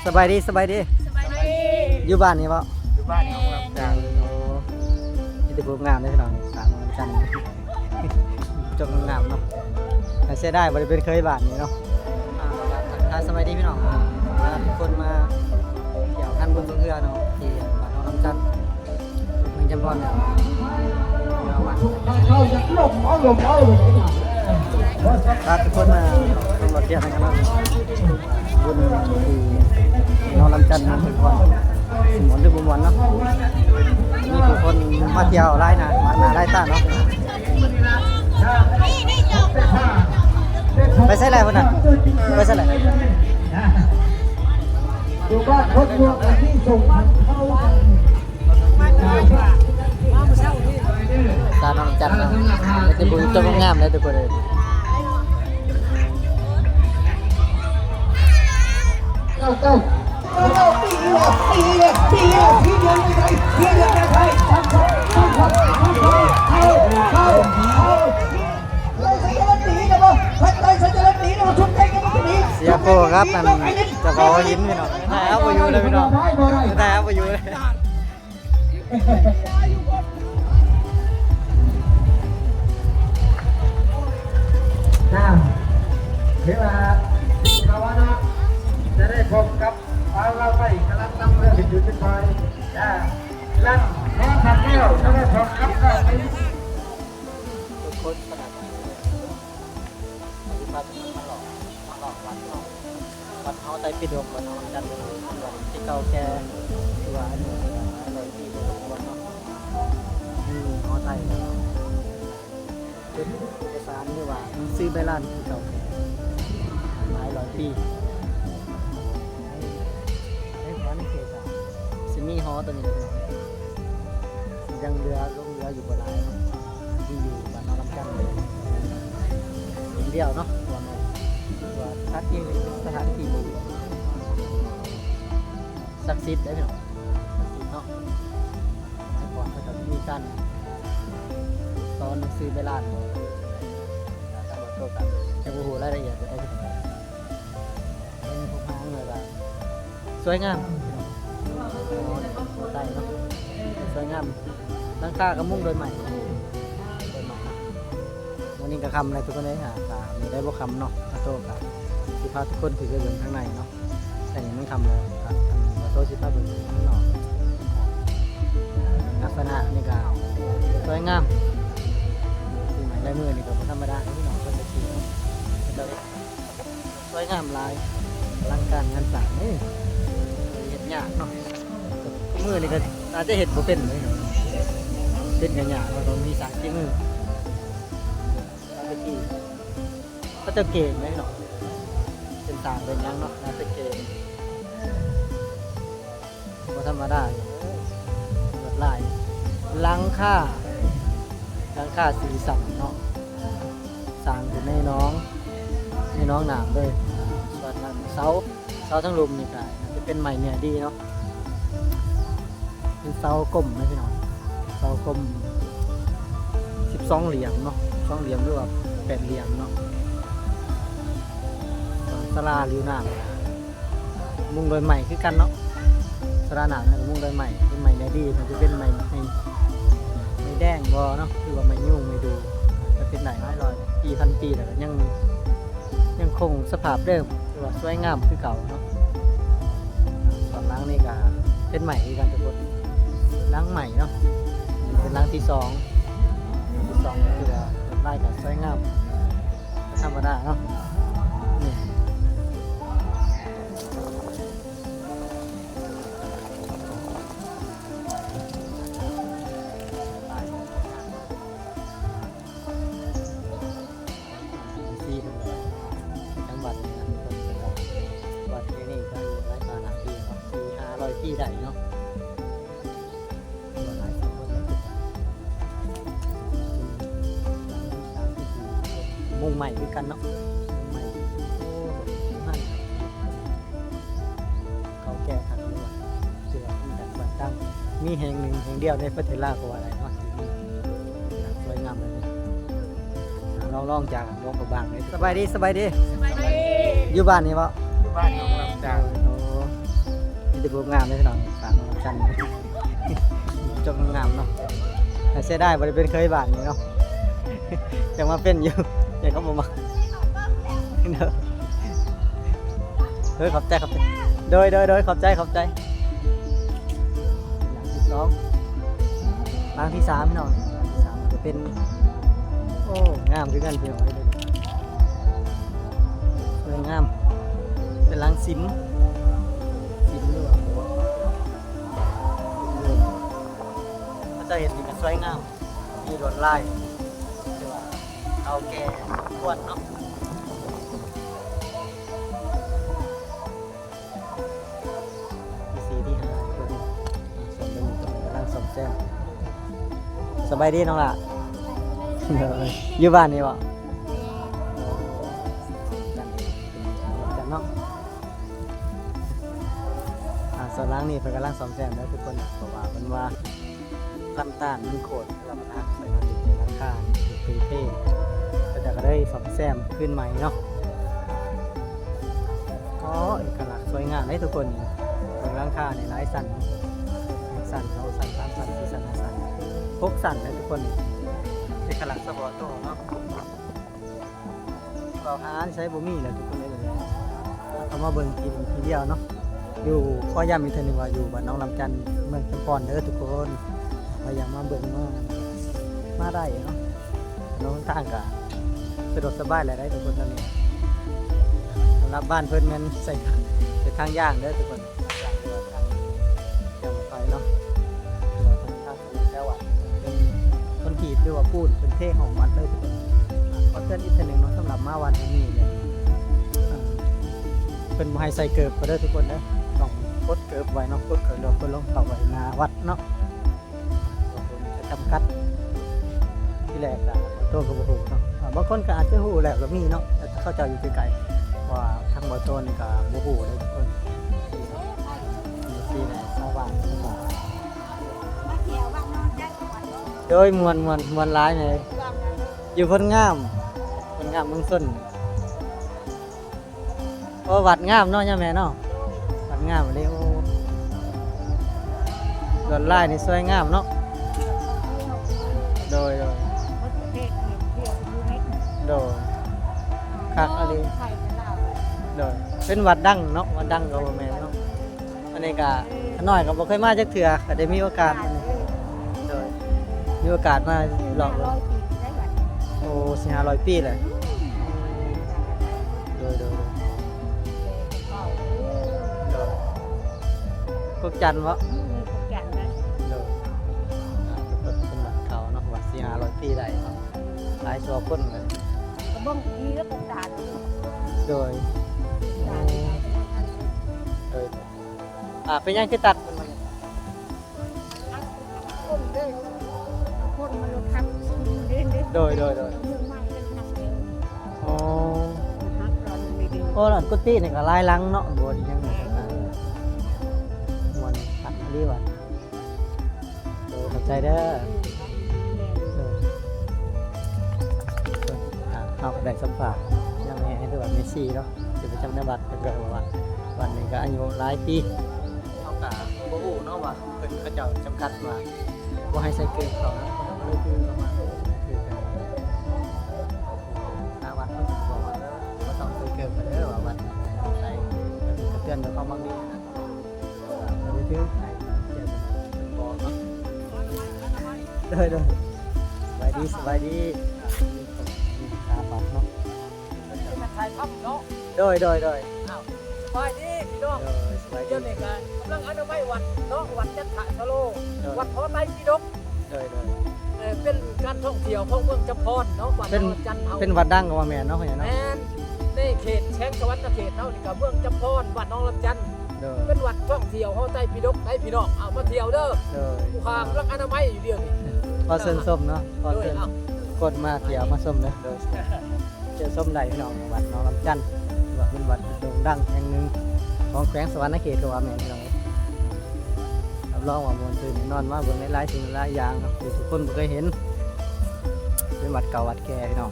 ສະບາຍດີ ສະບາຍດີ ສະບາຍດີ ຢູ່ບ້ານນີ້ບໍ່? ຢູ່ບ້ານໜອງລຳຈັນ. ໂອ້ ມີແຕ່ຜູ້ງາມເດ້ພີ່ນ້ອງ ສາວໜອງລຳຈັນ ຈົບງາມເນາະ. ແຕ່ເສຍດາຍບໍ່ໄດ້ເປັນເຄີຍບ້ານນີ້ເນາະ. ອ່າ ທັກທາຍສະບາຍດີພີ່ນ້ອງ ພາທຸກຄົນມາທ່ຽວງານບຸນສົງເຮືອເນາະ ທີ່ບ້ານໜອງລຳຈັນ ເມືອງຈຳພອນ ພາທຸກຄົນມາ ມາທ່ຽວນຳກັນເນາະ ບຸນທີ່ໜອງລຳຈັນ ເມືອງຈຳພອນ ຊິມ່ວນຫຼືບໍ່ມ່ວນເນາະ. ມີຜູ້ຄົນມາທ່ຽວຫຼາຍໜ້າ ມາໜ້າຫຼາຍຕາເນາະ. ໄປໃສແລ້ວພຸ້ນນະ ໄປໃສແລ້ວ? ຢູ່ບ້ານຄົນເມືອງອັນນີ້ສົ່ງເຂົ້າ ຕານ້ອງຈັນເນາະ ມີແຕ່ຜູ້ງາມໆເດ້ທຸກຄົນເອີຍ. ເຈົ້າ ເຈົ້າ ເສຍໂປ້ກັບອັນເຈົ້າຂອງຫົວຫີນພີ່ນ້ອງ ຖ່າຍເອົາບໍ່ຢູ່ເລີຍພີ່ນ້ອງ ຖ່າຍເອົາບໍ່ຢູ່ເລີຍ. ນາ ຖືວ່າ ພາວະນະ ຈະໄດ້ພົບກັບ ປາລາໄວກະລັນນຳເຮືອຂຶ້ນຢູ່ຈຸດໝາຍ ນາ ແລະ ນອນທັນແລ້ວ ຈະໄດ້ພົບກັບ ເຈົ້າໄປ ທຸກຄົນຂະໜາດ ຊິພາທຸກຄົນມາເລາະ ມາເລາະວັດເນາະ ວັດຫໍໄຕປິດົກ ວັດໜອງຈັນ ເປັນວັດທີ່ເກົ່າແກ່ ຖືວ່າອາຍຸຫຼາຍຮ້ອຍປີພໍສົມຄວນເນາະ ມີຫໍໄຕ ເປັນເອກະສານ ຫຼືວ່າໜັງສືໃບລານທີ່ເກົ່າແກ່ຫຼາຍຮ້ອຍປີ ໃນແຜນເຂດ ຊິມີຫໍໂຕນີ້ແຫຼະ ຍັງເຫຼືອ ເຫຼືອຢູ່ບໍ່ຫຼາຍເນາະ ທີ່ຢູ່ບ້ານນາລຳຈັນ ຄົນດຽວເນາະ ວ່າແມ່ນ ວ່າສະຖານທີ່ ເປັນສະຖານທີ່ທີ່ສັກສິດເດ້ພີ່ນ້ອງ ສັກສິດເນາະ. ສະໄໝກ່ອນເຂົາເຈົ້າຈະມີການສອນໜັງສືໃບລານ ແຕ່ວ່າໂຕກະຍັງບໍ່ຮູ້ລາຍລະອຽດປານໃດ ເບິ່ງຮູບຮ່າງແລ້ວກະສວຍງາມພີ່ນ້ອງ ໄດ້ເນາະ ສວຍງາມ ຫຼັງຄາກະມຸງໂດຍໄມ້ ໂດຍໄມ້. ມື້ນີ້ກະຄ່ຳແລ້ວທຸກຄົນເອີຍ ອາ ກະມື້ໃດບໍ່ຄ່ຳເນາະ ອາໂຕກະຊິພາທຸກຄົນຂຶ້ນໄປເບິ່ງທາງໃນເນາະ ແຕ່ນີ້ມັນຄ່ຳແລ້ວ ກະອາໂຕຊິພາເບິ່ງຂ້າງນອກ. ລັກສະນະນີ້ກະສວຍງາມ ສີໄມ້ລາຍມືນີ້ກະບໍ່ທຳມະດາເດ້ພີ່ນ້ອງ ເພິ່ນກະສີເນາະ ເຂົາເຈົ້າເຮັດ ສວຍງາມຫຼາຍ ອະລັງການງານສ້າງເດ້. ເຮັດຍາກເນາະ ທຸກມື້ນີ້ກະອາດຈະເຮັດບໍ່ເປັນເລີຍເນາະ ເປັນກະຍາກ ເຮົາຕ້ອງມີຊ່າງຝີມື. ຕາມແຕ່ກີ້ ເຂົາເຈົ້າເກັ່ງເດ້ເນາະ ເປັນຊ່າງເປັນຫຍັງເນາະ ຕາມແຕ່ກີ້. ບໍ່ທຳມະດາເດີ ລວດລາຍ ຫຼັງຄາ ຫຼັງຄາສີ່ຊັ້ນເນາະ ສ້າງຢູ່ໃນໜອງ ໃນໜອງນ້ຳເລີຍ. ສ່ວນນັ້ນເສົາ ເສົາທາງລຸ່ມນີ້ກະຈະເປັນໄມ້ເນື້ອດີເນາະ ເປັນເສົາກົມນະພີ່ນ້ອງ ເສົາກົມສິບສອງຫຼ່ຽມເນາະ ສິບສອງຫຼ່ຽມ ຫຼືວ່າແປດຫຼ່ຽມເນາະ. ສ່ວນສາລາລິວນ້ຳ ມຸງໂດຍໄມ້ຄືກັນເນາະ ສາລານ້ຳກະມຸງໂດຍໄມ້ ເປັນໄມ້ເນື້ອດີ ມັນຈະເປັນໄມ້ ໄມ້ ໄມ້ແດງບໍ່ເນາະ ຫຼືວ່າໄມ້ຍູງໄມ້ດູ່ ກະເປັນໄດ້ຫຼາຍຮ້ອຍປີ ພັນປີແລ້ວກະຍັງ ຍັງຄົງສະພາບເດີມ ຖືວ່າສວຍງາມຄືເກົ່າເນາະ. ສ່ວນຫຼັງນີ້ກະເປັນໄມ້ຄືກັນທຸກຄົນ ຫຼັງໄມ້ເນາະ ເປັນຫຼັງທີສອງ ຫຼັງທີສອງກະຖືວ່າລວດລາຍກະສວຍງາມ ທຳມະດາເນາະ ນີ້. ສີ່ເພິ່ນກະປະຈຳວັດນີ້ນະ ເພິ່ນກະ ວັດແຫ່ງນີ້ກະອາຍຸຫຼາຍກວ່າລ້ານປີເນາະ ສີ່ຫ້າຮ້ອຍປີໄດ້ເນາະ ວ່າຫຼາຍກວ່າຄົນເນາະ. ມຸງໄມ້ຄືກັນເນາະ ມຸງໄມ້ ໂອ້ ເກົ່າແກ່ຄັກເລີຍ ຖືວ່າມີການສ້າງຕັ້ງ ມີແຫ່ງໜຶ່ງແຫ່ງດຽວໃນປະເທດລາວກະວ່າໄດ້ເນາະ ທີ່ມີ ສວຍງາມແບບນີ້. ລອງ ລອງຈາກຫຼວງພະບາງເດີ. ສະບາຍດີ ສະບາຍດີ ສະບາຍດີ ຢູ່ບ້ານນີ້ບໍ່? ຢູ່ບ້ານໜອງລຳຈັນ. ໂອ້ ຈະບໍ່ງາມເດ້ພີ່ນ້ອງ ປາກນ້ອງຈັນ ຈົບງາມເນາະ. ແຕ່ເສຍດາຍບໍ່ໄດ້ເປັນເຂີຍບ້ານນີ້ເນາະ ຢາກມາເປັນຢູ່ ແຕ່ກໍບໍ່ມັກ. ເດີ ເອີ ຂອບໃຈ ຂອບໃຈ ໂດຍ ໂດຍ ໂດຍ ຂອບໃຈ ຂອບໃຈ. ຫຼັງທີສອງ ຫຼັງທີສາມພີ່ນ້ອງ ຫຼັງທີສາມຈະເປັນ ໂອ້ ງາມຄືກັນພີ່ນ້ອງເອີຍ ສວຍງາມ ເປັນຫຼັງສິມ ສິມຫຼືວ່າ ເຂົາເຈົ້າເຮັດນີ້ກໍສວຍງາມ ມີລວດລາຍ ແຕ່ວ່າເກົ່າແກ່ສົມຄວນເນາະ. ທີສີ່ ທີຫ້າ ເພິ່ນ ອ່າ ສ່ວນຕົວນີ້ເພິ່ນກຳລັງສ້ອມແຊມ. ສະບາຍດີນ້ອງຫຼ້າ ຢູ່ບ້ານນີ້ບໍ່? ເນາະ ອ່າ ສ່ວນຫຼັງນີ້ເພິ່ນກຳລັງສ້ອມແຊມເດີທຸກຄົນ ເພາະວ່າເພິ່ນວ່າ ລຳຕານມັນໂຄດ ແຕ່ວ່າມັນຫັກ ໃສ່ມາຕິດໃນຫຼັງຄາ ເປັນເພ ເຂົາເຈົ້າກໍເລີຍສ້ອມແຊມຄືນໃໝ່ເນາະ. ອໍ ເອກະລັກສວຍງາມເດ້ທຸກຄົນ ເບິ່ງຫຼັງຄານີ້ຫຼາຍຊັ້ນ ໜຶ່ງຊັ້ນ ສອງຊັ້ນ ສາມຊັ້ນ ສີ່ຊັ້ນ ຫ້າຊັ້ນ ຫົກຊັ້ນເດ້ທຸກຄົນ ເອກະລັກສະເພາະໂຕເນາະ. ເວົ້າຫາອັນໃສບໍ່ມີແລ້ວທຸກຄົນເອີຍ ເຂົ້າມາເບິ່ງທີ່ນີ້ທີ່ດຽວເນາະ. ຢູ່ ຂໍຢ້ຳອີກເທື່ອໜຶ່ງວ່າຢູ່ບ້ານໜອງລຳຈັນ ເມືອງຈຳພອນເດີທຸກຄົນ ໃຜຢາກມາເບິ່ງມາ ມາໄດ້ເນາະ. ຖະໜົນຫົນທາງກະສະດວກສະບາຍຫຼາຍໃດ໋ທຸກຄົນ ຕອນນີ້ ສຳລັບບ້ານເພິ່ນແມ່ນໃຊ້ເສັ້ນທາງຢາງເດີທຸກຄົນ ຢາງເດີ ທາງ ທາງລົດໄຟເນາະ ແຕ່ວ່າເພິ່ນທາງ ແຕ່ວ່າເປັນຄອນກຣີດ ຫຼືວ່າປູນ ເປັນເທຫ້ອງວັດເລີຍທຸກຄົນ. ຂໍເຕືອນອີກເທື່ອໜຶ່ງເນາະ ສຳລັບມາວັດແຫ່ງນີ້ເລີຍ ເພິ່ນບໍ່ໃຫ້ໃສ່ເກີບເດີທຸກຄົນເດີ ຕ້ອງປົດເກີບໄວ້ເນາະ ປົດເກີບ ຫຼືວ່າປົດລອງເທ້າໄວ້ໜ້າວັດເນາະ ຈຳກັດ. ທີແລກກະໂຕກໍບໍ່ຮູ້ເນາະ ບາງຄົນກໍອາດຈະຮູ້ແລ້ວກໍມີເນາະ ແຕ່ເຂົາເຈົ້າຢູ່ໄກໆ ເພາະວ່າທາງບໍ່ໂຕນີ້ກໍບໍ່ຮູ້ເດ້ທຸກຄົນ. ໂດຍ ມ່ວນ ມ່ວນ ມ່ວນຫຼາຍແມ່ ຢູ່ໂພນງາມ ໂພນງາມເມືອງຊົນ. ໂອ້ ວັດງາມເນາະ ຍາແມ່ເນາະ ວັດງາມອີ່ຫຼີ. ໂອ້ ລວດລາຍນີ້ສວຍງາມເນາະ. ໂດຍ ໂດຍ ໂດຍ ຄັກອີ່ຫຼີ. ໂດຍ ເປັນວັດດັງເນາະ ວັດດັງກໍບໍ່ແມ່ນເນາະ. ອັນນີ້ກະຂ້ານ້ອຍກໍບໍ່ເຄີຍມາຈັກເທື່ອ ກໍໄດ້ມີໂອກາດ ໂດຍ ມີໂອກາດມາລອບເບິ່ງ. ໂອ້ ສີ່ຫ້າຮ້ອຍປີແລ້ວ. ໂດຍ ໂດຍ ໂດຍ ໂດຍ ກົກຈັນເບາະ? ໂດຍ ອ່າ ເປັນວັດເກົ່າເນາະ ວັດສີ່ຫ້າຮ້ອຍປີໄດ້ເນາະ ຫຼາຍຊົ່ວຄົນເລີຍ ກະເບິ່ງມີແລ້ວກົກຕານ. ໂດຍ ໂດຍ ອ່າ ເປັນຫຍັງຄືຕັດມັນມາ? ຄົນເດ້ ຄົນມັນລົດທັບເດ້ ໂດຍ ໂດຍ ໂດຍ ໂອ້ ອັນກຸຕິນີ້ກໍຫຼາຍຫຼັງເນາະ ໂບດອີ່ຫຍັງນີ້ ມ່ວນຄັກອີ່ຫຼີວ່າ. ໂດຍ ຂອບໃຈເດີ. ໂດຍ ອ່າ ເຮົາກໍໄດ້ສຳພາດຍາແມ່ ຫຼືວ່າແມ່ຊີເນາະ ທີ່ປະຈຳໃນວັດ ເພິ່ນກໍເວົ້າວ່າວັດນີ້ກໍອາຍຸຫຼາຍປີ ເຮົາກໍບໍ່ຮູ້ເນາະວ່າເພິ່ນ ເຂົາເຈົ້າຈຳກັດວ່າບໍ່ໃຫ້ໃສ່ເກີບເຂົ້ານະ ເພິ່ນກໍເລີຍຖືປະມານ ຖືກັນ ໜ້າວັດເພິ່ນກໍບອກວ່າ ເອີ ບໍ່ຕ້ອງໃສ່ເກີບເດີ ວ່າວັດໃດ ເພິ່ນກໍເຕືອນດ້ວຍຄວາມຫວັງດີນະ. ໂດຍ ໂດຍ ສະບາຍດີ ສະບາຍດີ ອ່າ ມີຄົນມີຄ່າປັບເນາະ ເປັນການຖ່າຍທຳເນາະ ໂດຍ ໂດຍ ໂດຍ ອ້າວ ສະບາຍດີພີ່ນ້ອງ ໂດຍ ສະບາຍດີ ດຽວນີ້ກະກຳລັງອະນາໄມວັດເນາະ ວັດຈັນທະສະໂລ ໂດຍ ວັດຫໍໄຕປິດົກ ໂດຍ ໂດຍ ເອີ ເປັນການທ່ອງທ່ຽວຂອງເມືອງຈຳພອນເນາະ ບ້ານໜອງລຳຈັນເຮົາ ເປັນວັດດັງກໍວ່າແມ່ນເນາະ ພໍ່ໃຫຍ່ເນາະ ແມ່ນ ໃນເຂດແຂວງສະຫວັນນະເຂດເຮົານີ້ກະເມືອງຈຳພອນ ບ້ານໜອງລຳຈັນ ໂດຍ ເປັນວັດທ່ອງທ່ຽວຫໍໄຕປິດົກໄດ໋ພີ່ນ້ອງ ເອົາມາທ່ຽວເດີ ໂດຍ ຜູ້ຂ້າກຳລັງອະນາໄມຢູ່ດຽວນີ້ ຂໍເຊີນຊົມເນາະ ຂໍເຊີນ ໂດຍ ເອົາ ຄົນມາທ່ຽວມາຊົມເດີ ໂດຍ ທ່ຽວຊົມໄດ້ພີ່ນ້ອງ ວັດໜອງລຳຈັນ ຖືວ່າເປັນວັດທີ່ໂດ່ງດັງແຫ່ງໜຶ່ງຂອງແຂວງສະຫວັນນະເຂດ ກໍວ່າແມ່ນພີ່ນ້ອງ ຮັບຮອງວ່າມ່ວນຊື່ນແນ່ນອນ ມາເບິ່ງຫຼາຍໆສິ່ງຫຼາຍຢ່າງທີ່ທຸກຄົນບໍ່ເຄີຍເຫັນ ເປັນວັດເກົ່າວັດແກ່ພີ່ນ້ອງ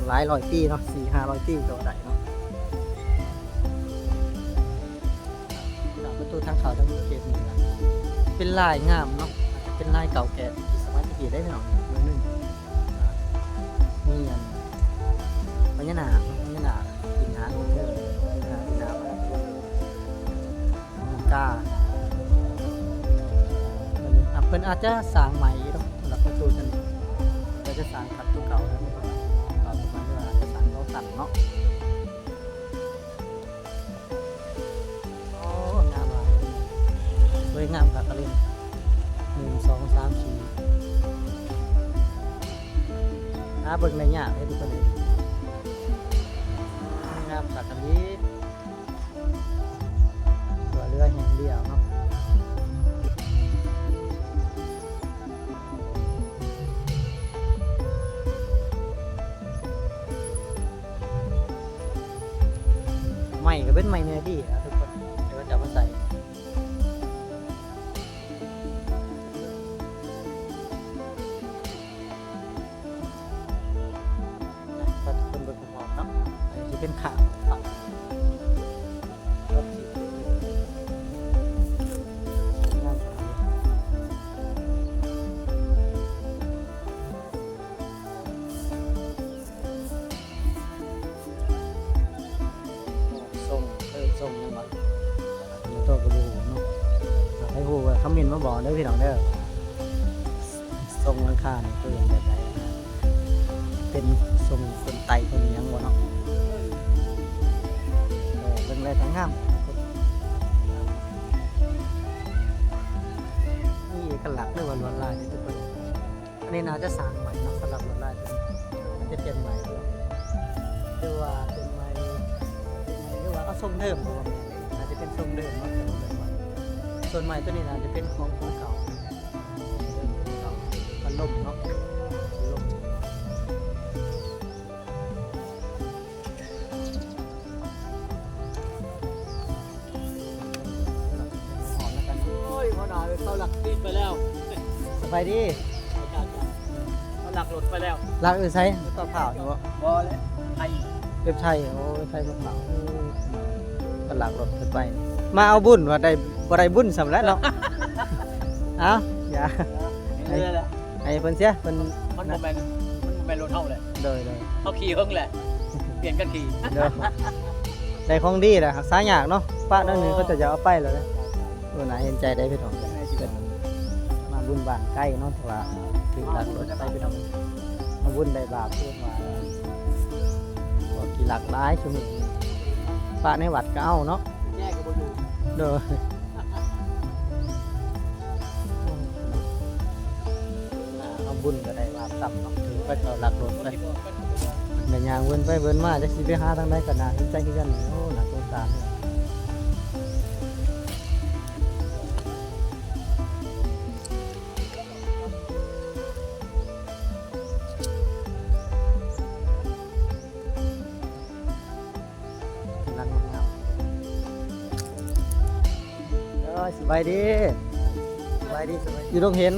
ຫຼາຍຮ້ອຍປີເນາະ ສີ່ຫ້າຮ້ອຍປີກໍວ່າໄດ້ເນາະ. ພີ່ນ້ອງ ມາ ທາງເຂົ້າທາງເຂດນີ້ນະ ເປັນລາຍງາມເນາະ ເປັນລາຍເກົ່າແກ່ສະໄໝຕະກີ້ເດ້ພີ່ນ້ອງ. ເບິ່ງໜຶ່ງ ອ່າ ມີອັນພະຍານາກເນາະ ພະຍານາກກິນຫາງເທິງ ກິນຫາງກິນຫາງ ກາ ເພິ່ນອາດຈະສ້າງໃໝ່ຢູ່ດອກ ສຳລັບປະຕູຕົວນີ້ ອາດຈະສ້າງຄັກກວ່າເກົ່າ ເກົ່າປະມານວ່າອາດຈະສ້າງສອງຊັ້ນເນາະ. ໂອ້ ງາມຫຼາຍ ສວຍງາມຄັກອີ່ຫຼີ ໜຶ່ງ ສອງ ສາມ ສີ່ ຫາເບິ່ງໄດ້ຍາກເດ້ທຸກຄົນເອີຍ ງາມຄັກອີ່ຫຼີ. ຕົວເຮືອແຫ່ງດຽວເນາະ ໄມ້ກໍເປັນໄມ້ເນື້ອດີນະທຸກຄົນ ແຕ່ວ່າຈະເອົາມາໃສ່ ໃຫ້ທຸກຄົນເບິ່ງຮອບໆເນາະ ອັນນີ້ຊິເປັນຂ້າງຝັ່ງ ຊົງ ເອີ ຊົງຫຍັງວະ ໂຕກໍບໍ່ຮູ້ເນາະ ໃຜຮູ້ກໍຄອມເມັນມາບອກເດີພີ່ນ້ອງເດີ. ຊົງຫຼັງຄານີ້ຄືເປັນແບບໃດ ເປັນຊົງຄົນໄຕຄົນຫຍັງບໍ່ເນາະ ເອີ ເບິ່ງແລ້ວກໍງາມ ມີເອກະລັກ ຫຼືວ່າລວດລາຍເດ້ທຸກຄົນ. ອັນນີ້ໜ້າຈະສ້າງໃໝ່ເນາະ ສຳລັບລວດລາຍຕົວນີ້ ອາດຈະປ່ຽນໃໝ່ ຫຼືວ່າເປັນໃໝ່ ເປັນໃໝ່ ຫຼືວ່າເອົາຊົງເດີມ ບໍ່ແມ່ນເດ້ ໜ້າຈະເປັນຊົງເດີມເນາະ ສ່ວນໃໝ່ຕົວນີ້ໜ້າຈະເປັນຂອງ ຂອງເກົ່າ ເປັນຂອງເກົ່າ ພັດລົມເນາະ ພັດລົມ. ໂອ້ຍ ຫົວໜ້າເອີຍ ເຂົາລັກຕີນໄປແລ້ວ. ສະບາຍດີ. ເຂົາລັກລົດໄປແລ້ວ. ລັກຢູ່ໃສ? ຢູ່ເຕົາເຜົານີ້ບໍ? ບໍ່ແຫຼະ ໄທ. ເວັບໄທ. ໂອ້ ເວັບໄທເຂົາເຜົາ. ເອີ ເຂົາລັກລົດເພິ່ນໄປ. ມາເອົາບຸນວ່າໄດ້ ບໍ່ໄດ້ບຸນສ່ຳແຫຼະເນາະ. ເອົ້າ ຢ່າ ໃຫ້ເພິ່ນເສຍ ເພິ່ນ ມັນບໍ່ແມ່ນ ມັນບໍ່ແມ່ນລົດເຮົາແຫຼະ. ໂດຍໆ ເຮົາຂີ່ເຫິງແຫຼະ ປ່ຽນກັນຂີ່. ໂດຍ ໄດ້ຂອງດີແຫຼະ ຮັກສາຍາກເນາະ ປະໜ້ອຍໜຶ່ງເຂົາເຈົ້າຈະເອົາໄປແລ້ວເດ້. ໂອ້ ໜ້າເຫັນໃຈໄດ໋ພີ່ນ້ອງ ເພິ່ນມາບຸນບ້ານໄກເນາະ ແຕ່ວ່າຖືກລັກລົດໄປພີ່ນ້ອງ ມາບຸນໄດ້ບາບ ເອີ້ນວ່າ ພວກຂີ້ລັກຫຼາຍຊຸມື້ ພະໃນວັດກໍເອົາເນາະ. ແຍກກໍບໍ່ຢູ່. ໂດຍ ເອົາບຸນກໍໄດ້ບາບຊ້ຳເນາະ ຖືກໄປເຂົາລັກລົດໄປ ແມ່ນຍ່າງວນໄປວນມາ ຈັກຊິໄປຫາທາງໃດກໍໜ້າເຫັນໃຈຄືກັນ. ໂອ້ ໜ້າສົງສານ. ກຳລັງງາມ. ໂອ້ຍ ສະບາຍດີ ສະບາຍດີ ສະບາຍດີ. ຢູ່ດົງເຫັນ.